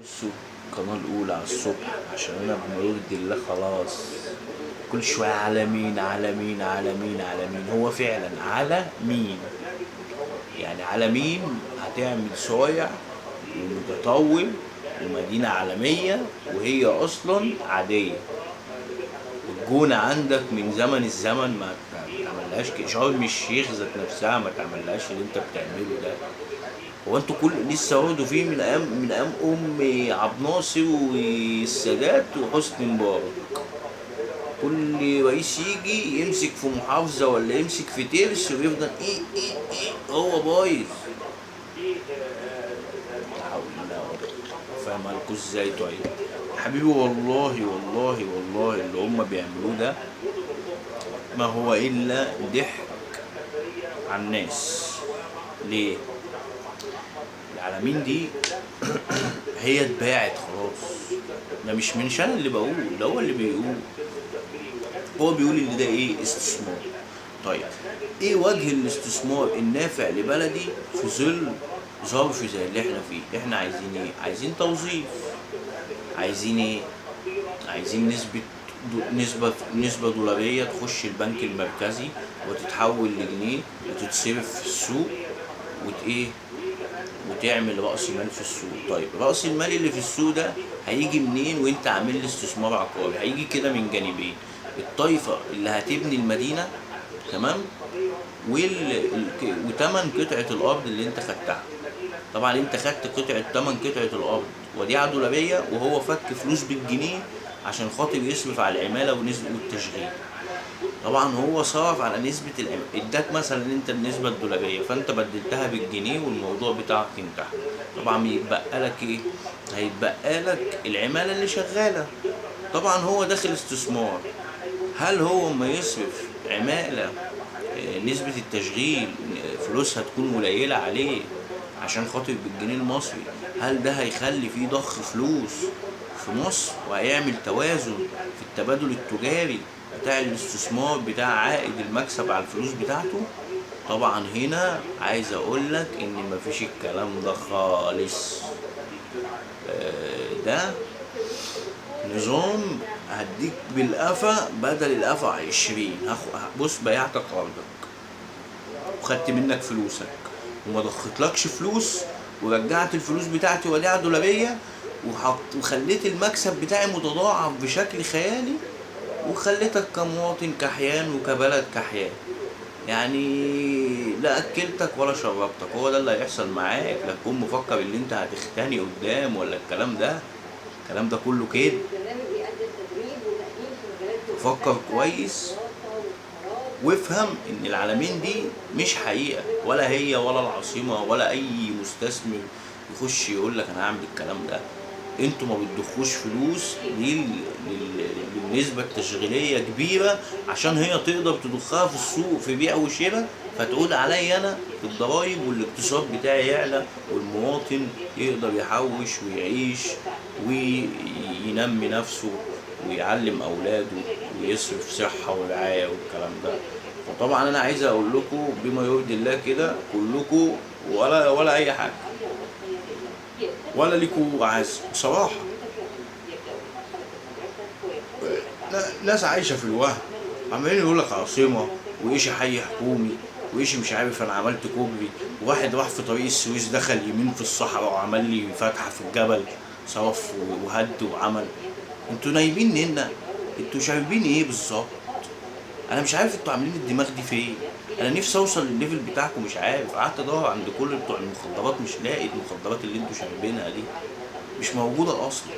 بصوا القناة الأولى على الصبح عشان أنا بما يرضي الله خلاص. كل شوية على مين على مين على مين على مين. هو فعلا على مين؟ يعني على مين هتعمل صايع ومتطور ومدينة عالمية وهي أصلا عادية؟ الجونة عندك من زمن الزمن ما تعملهاش كده. شرم الشيخ ذات نفسها ما تعملهاش اللي انت بتعمله ده. هو انتوا كل لسه برضه فيه من ايام ام عبد الناصر والسادات وحسني مبارك، كل رئيس يجي يمسك في محافظة ولا يمسك في ترس ويفضل ايه ايه ايه هو بايظ. لا حول الله ولا قوة. فاهم لكم ازاي؟ طيب حبيبي والله والله والله اللي هم بيعملوه ده ما هو الا ضحك على الناس. ليه؟ العالمين دي هي اتباعت خلاص. ده مش من انا اللي بقول، ده هو اللي بيقول. هو بيقول ان ده ايه؟ استثمار. طيب ايه وجه الاستثمار النافع لبلدي في ظل ظرف زي اللي احنا فيه؟ احنا عايزين ايه؟ عايزين توظيف. عايزين ايه؟ عايزين نسبة دولارية تخش البنك المركزي وتتحول لجنيه وتتصرف في السوق وت ايه؟ وتعمل رأس مال في السوق. طيب رأس المال اللي في السوق ده هيجي منين وانت عامل لي استثمار عقاري؟ هيجي كده من جانبين: الطايفة اللي هتبني المدينة، تمام، وتمن قطعة الأرض اللي انت خدتها. طبعا انت خدت تمن قطعة الأرض وديعة دولارية، وهو فك فلوس بالجنيه عشان خاطر يصرف على العمالة والتشغيل. طبعا هو صرف على نسبة اداك مثلا انت النسبة الدولارية، فانت بدلتها بالجنيه والموضوع بتاعك انتهى. طبعا يتبقى لك ايه؟ هيتبقى لك العمالة اللي شغالة. طبعا هو داخل استثمار، هل هو ما يصرف عمالة، نسبة التشغيل، فلوسها تكون قليلة عليه عشان خاطر بالجنيه المصري؟ هل ده هيخلي فيه ضخ فلوس في مصر وهيعمل توازن في التبادل التجاري بتاع الاستثمار بتاع عائد المكسب على الفلوس بتاعته؟ طبعا هنا عايز اقولك ان مفيش الكلام ده خالص. ده نظام هديك بالقفا بدل القفا 20. بص، بيعتك ارضك وخدت منك فلوسك وما ضختلكش فلوس، ورجعت الفلوس بتاعتي وديعة دولارية، وخليت المكسب بتاعي متضاعف بشكل خيالي، وخليتك كمواطن كحيان وكبلد كحيان. يعني لا اكلتك ولا شربتك. هو ده اللي هيحصل معاك. لا تكون مفكر ان انت هتختني قدام ولا الكلام ده، الكلام ده كله كده. فكر كويس وافهم ان العالمين دي مش حقيقة، ولا هي ولا العاصمة ولا اي مستثمر يخش يقول لك انا هعمل الكلام ده. انتوا ما بتضخوش فلوس للنسبة التشغيلية كبيرة عشان هي تقدر تضخها في السوق في بيع وشراء، فتقول عليا انا في الضرايب والاقتصاد بتاعي يعلى والمواطن يقدر يحوش ويعيش وينمي نفسه ويعلم اولاده ويصرف صحة ورعاية والكلام ده. فطبعا انا عايز اقول لكم بما يرضي الله كده، كلكم ولا اي حاجة ولا ليكوا عز بصراحة. ناس عايشة في الوهم، عمالين يقول لك عاصمة وإيش حي حكومي وإيش مش عارف أنا عملت كوبري، وواحد راح في طريق السويس دخل يمين في الصحراء وعمل لي فتحة في الجبل، صرف وهد وعمل. انتوا نايمين هنا، انتوا شايفين ايه بالظبط؟ انا مش عارف انتوا عاملين الدماغ دي فين. انا نفسي اوصل للل level بتاعكم، مش عارف. قعدت ادور عند كل بتوع المخدرات مش لاقي المخدرات اللي انتوا شاربينها دي، مش موجودة اصلا.